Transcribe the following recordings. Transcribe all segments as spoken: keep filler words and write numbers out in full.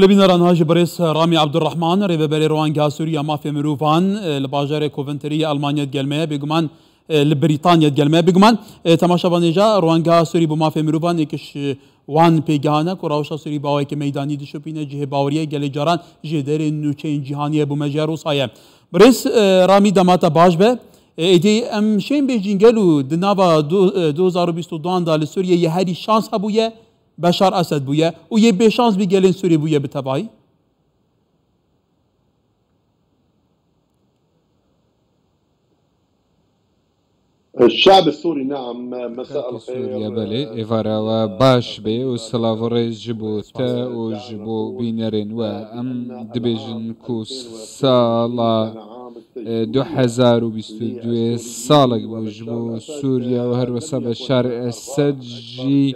Li bîneran ha ji birêz Ramî Abdurrahman, rêveberê Rwangeha Sûrî ya Mafê Mirovan, e, li bajarê Coventry ya Almanya digel me ye, bêguman, e, li Brîtanya digel me ye. Bêguman, e, temaşevan hêja, Rwangeha Sûrî bo Mafê Mirovan yek ji wan pêgehan e ku rewşa Sûrî bi awayekî meydanî dişopîne, cihê baweriyê gelê caran jê derê nûçeyên cîhanî ye, bû me jê re wisa ye. Birêz, e, Ramî, dema te baş be. E, êdî em şên bêjîn gelo di nava du-, e, du hezar û bîst û duan de li Sûriyeyê herî şans hebûye, Beşar Esed bûye û yê bêşans bî gelên Sûrî bûye bi tevahî? الشعب السوري، نعم، مساء Xelkê الخير. Sûriye, belê, êvara we baş bê û silav û rêz ji bo te û ji bo bînerên we. Em dibêjin ku sala, e, du hezar û bîst û duyê salek bû ji bo Sûriye û her wisa Beşar Esed jî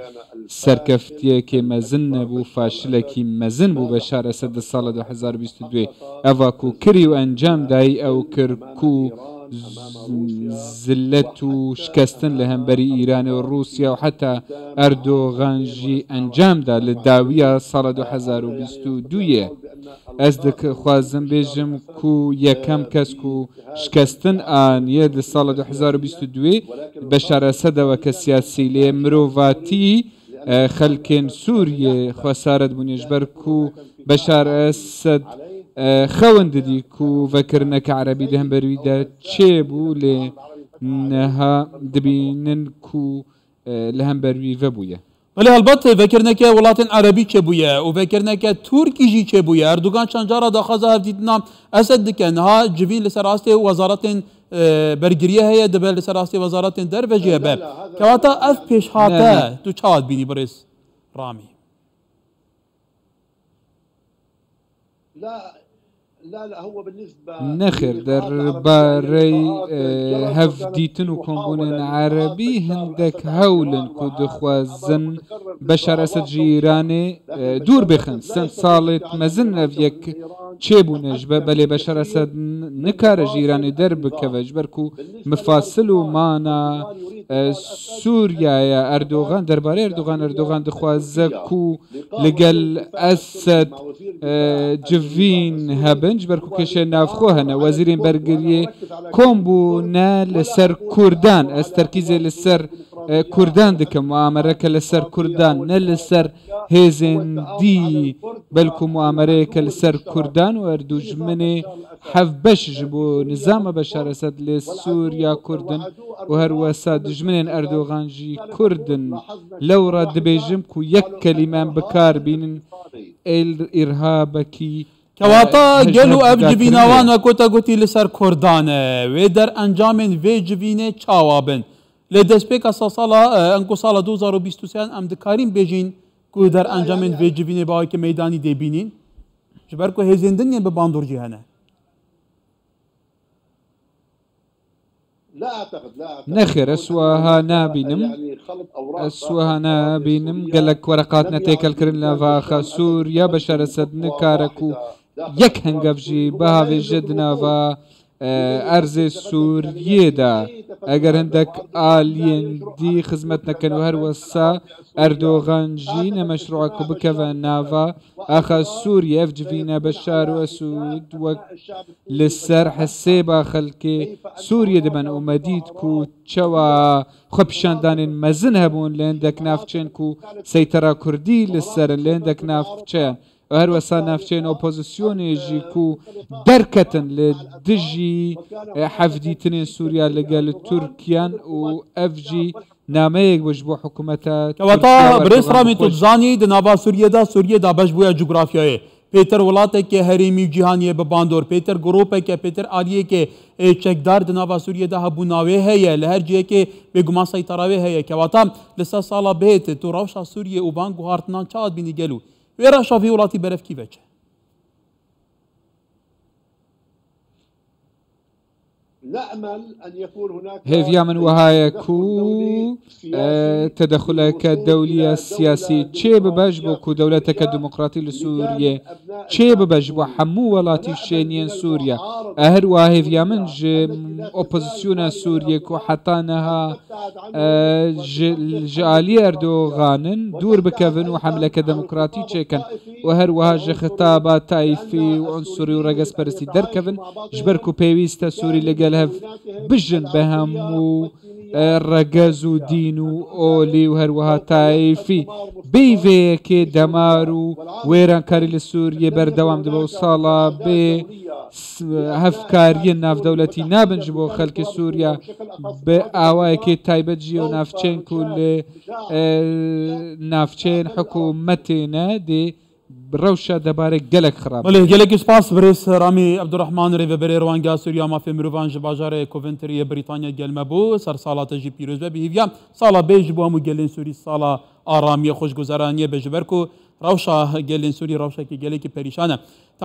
serkeftiyekê mezin nebû, faşilekî mezin bû Beşar Esed di sala du hezar û bîst û duyê. Eva ku kirî û encam dayî ew kir ku z-, zilet û şikestin li hemberî Îranê û Rûsya û heta Erdogan jî encam da li dawiya sala du hezar û bîst û duyê. Ez dixwazim bêjim ku yekem kes ku şikestin aniye di sala du hezar û bîst û duyê Beşar Esed e weke siyasî, lê mirovatî, e, xelkên Sûriyê xwesaret bûne, ji ber ku Beşar Esed, e, xewn didî ku vekirineke erebî di hember wî de çêbû, lê niha dibînin ku, e, li hember wî vebûye. Belê, helbet, vekirineke welatên erebî çêbûye û vekirineke Tirkî jî çêbûye. Erdogan çend cara daxwaza hevdîtina Esed dike. Niha civîn li ser astê wezaretên, e, bergiriyê heye, dibe li ser astê wezaretên derve jî hebe. Kewata ev pêşhate Ne, ne. tu çawa dibînî, birêz Ramî? Nexêr, derbarey, e, hevdîtin û kombûnên erebî hindek hewl in ku dixwazin Beşar Esed ji Îranê, e, dûr bixin. Sed salê mezin ev yek çêbûne ji be, belê Beşar Esed n-, nikare ji Îranê derbikeve, ji ber ku mifasil û mana, e, Sûriya ye. Erdogan, derbarê Erdogan, Erdogan dixwaze ku li gel Esed, e, civîn hebin, ji ber ku kêşeyên navxwe hene. Wezîrên bergiriyê kom bûne li ser Kurdan. Ez terkîzê li ser, e, Kurdan dikim. Muamereke li ser Kurdan, ne li ser hêzên dî, belku muamereyeke li ser Kurdan û her dijminê hevbeş ji bo nizama Beşar Esed li Sûriya Kurd in û her wesa dijminên Erdogan jî Kurd in. Lewra dibêjim ku yek kelîme em bi kar bînin, êl îrhabekî, Kewata e, gelo ev hejmekî civîna wan, wek ku te gotî, li ser Kurdan e. Wê der encamên vê civînê çawa bin? Lê destpêka sa sala, e, em ku sala du hezar û bîst û sê em dikarîn bêjîn ku der encamên vê civînê bi awayekî meydanî dê bînîn? Ji ber ku hêzên din yên bi bandor jî hene. Nexêr, ez wiha nabînim. Ez wiha nabînim. Gelek wereqat ne têkelkirin li nava axa Sûriya. Beşar Esed nikare ku yek hengev jî bihavêje di nava, e, erzê Sûriyê de. Eger hindek aliyên dî xizmet nekin û her wesa Erdogan jî ne meşrû e ku bikeve nava axa Sûriyê. Ev civîne Beşar û Esûd wek li ser hesêba xelkê Sûriyê diben û me dît ku çawa xwepîşandanên mezin hebûn li hindek navçeyên ku seytera Kurdî li ser in, li hindek navçeyan û her wesa navçeyên opozisyonê jî ku derketin li dijî, e, hevdîtinên Sûriya li gel Tirkiyan û ev jî nameyek bû ji bo hikûmeta Kewata Tirkiye û birêz Erdogan Ramî, tu xweş. Dizanî di nava Sûriyê de, Sûriyê dabeş bûye cografyayê. Pêtir welateke herêmî û cîhanî ye bi bandor. Pêtir gropeke, pêtir aliyeke, ê, çekdar di nava Sûriyê de hebûna wê heye. Li her cihekê bêguman seytera wê heye. Kewata li sed sala bihêt tu rewşa Sûriyê û van guhartinan çawa dibînî gelo? Wê rewşa vî welatî berev kî veçe? Hêviya min wiha ye ku, e, tedexuleke dewliya siyasî çê bibe ji bo ku dewleteke demokratî li Sûriyê çê bibe ji bo hemû welatî şêniyên Sûriye. E, her wiha hêviya min ji opozisyona Sûriye ku heta niha, e, ji, ji aliyê Erdogan in dûr bikevin û hemleke demokratî çêkin û her wiha ji xitaba taîfî û unsurî û regezperestî derkevin, ji ber ku pêwîst e Sûrî li gel hev bijin bi hemû, e, regez û dîn û olî û her wiha taîfî. Bêyî vê yekê demar û wêrankarî li Sûriyê berdewam dibe û sala bê s-, hevkariyên navdewletî nabin ji bo xelkê Sûriya bi awayekê taybet jî û navçeyên ku li, e, navçeyên hikûmetê ne dê rewşa debarê gelek xirab. Belê, gelekî spas birêz Ramî Ebdurrahman, rêveberê Rewanga Sûriya Mafê Mirovan ji bajarê Coventry yê Brîtanya gel me bû. Ser sala te jî pîroz be. Bi hêviya sala bê ji bo hemû gelên Sûrî sala aramiyê, xweşguzaraniyê be, ji ber ku rewşa gelên Sûrî rewşekî gelekî perîşan e.